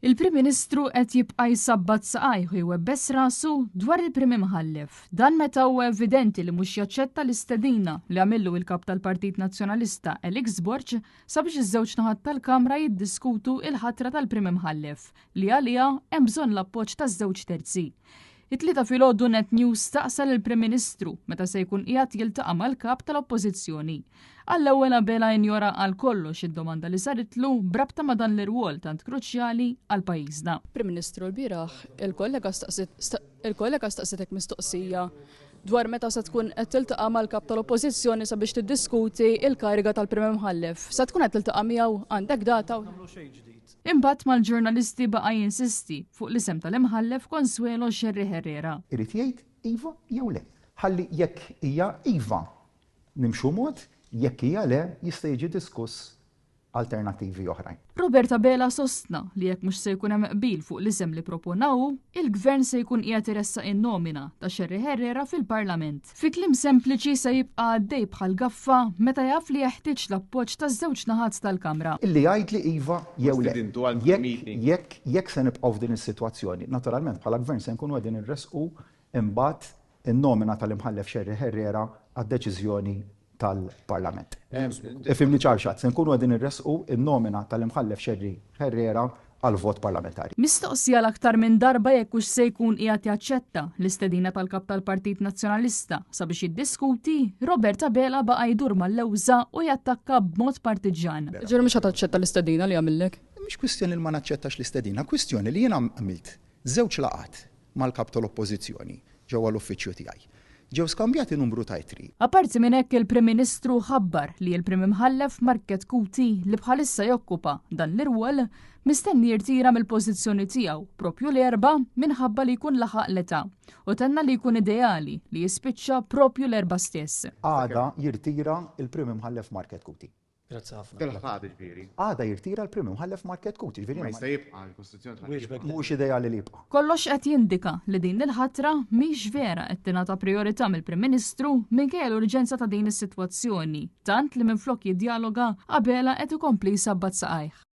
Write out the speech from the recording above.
Il-Prim Ministru qed jibqa' jsabbat saqajh u jwebbes rasu dwar il-Prim Imħallef. Dan meta huwa evidenti li mhux jaċċetta l-istedina li għamillu il-Kap tal-Partit Nazzjonalista Alex Borg sabiex iż-żewġ naħat tal-Kamra jiddiskutu il-ħatra tal-Prim Imħallef li għaliha hemm bżonn l-appoġġ taż-żewġ terzi. It-Tlieta filgħodu Net News staqsa lill-Prim Ministru meta se jkun qiegħed jiltaqa' mal-Kap tal-Oppożizzjoni. Għall-ewwel Abela injora għal kollox id-domanda li saritlu b'rabta ma' dan l-irwol tant kruċjali għal pajjiżna. Prim Ministru, lbieraħ il-kollega il-kollega staqsitek mistoqsija dwar meta se tkun qed tiltaqa' mal-Kap tal-Oppożizzjoni sabiex tiddiskuti l-kariga tal-Prim Imħallef. Se tkun qed tiltaqa' miegħu, għandek data? Imbagħad mal-ġurnalisti baqa' jinsisti fuq l-isem tal-Imħallef Consuelo Scerri Herrera. Irid jgħid iva jew le. Ħalli jekk hija iva nimxu mod, jekk hija le jista' jiġi diskuss alternattivi oħrajn. Robert Abela sostna li jekk mhux se jkun hemm qbil fuq l-isem li propona hu, il-Gvern se jkun qiegħed iressaq in-nomina ta' Scerri Herrera fil-Parlament. Fi kliem sempliċi se jibqa' għaddej bħal gaffa meta jaf li jeħtieġ l-appoġġ taż-żewġ naħat tal-Kamra. Illi jgħidli iva jew le. Jekk, jekk, jekk se nibqgħu f'din is-sitwazzjoni, naturalment bħala Gvern se nkunu qegħdin inressqu imbagħad in-nomina tal-Imħallef Scerri Herrera għad-deċiżjoni tal-Parlament. Ifhimni ċar x'għad, se nkunu qegħdin inressqu n-nomina tal-Imħallef Scerri Herrera għal vot parlamentari. Mistoqsi għal aktar minn darba jekk hux se jkun qiegħed jaċċetta l-istedina tal-Kap tal-Partit Nazzjonalista sabiex jiddiskuti, Robert Abela baqa' jdur mal-lewża u jattakka b'mod partiġġjan. Ġifieri mhux ħa taċċetta l-istedina li għamillek? Mhix kwistjoni li ma naċċettax l-istedina, kwistjoni li jiena għamilt żewġ laqgħat mal-Kap tal-Oppożizzjoni ġewwa l-uffiċċju tiegħi. Ġew skambjati numru ta' ittri. Apparti minn hekk il-Prim Ministru ħabbar li l-Prim Imħallef Mark Chetcuti li bħalissa jokkupa dan l-irwol mistenni jirtira mill-pożizzjoni tiegħu propju l-Erbgħa minħabba li jkun laħaq l-età u tenna li jkun ideali li jispiċċa propju l-Erbgħa stess. Għada jirtira l-Prim Imħallef Mark Chetcuti. Grazzi ħafna. Tilħaq ġifieri. Għada jirtira l-Prim Imħallef Mark Chetcuti, ġifieri. Ma jista' jibqa' l-Kostituzzjoni tħalli jibqa'. Mhux ideali li jibqa'. Kollox qed jindika li din il-ħatra mhix vera qed tingħata prijorità mill-Prim Ministru minkejja l-urġenza ta' din is-sitwazzjoni, tant li minflok jiddjaloga, Abela qed ikompli jsabbat saqajh.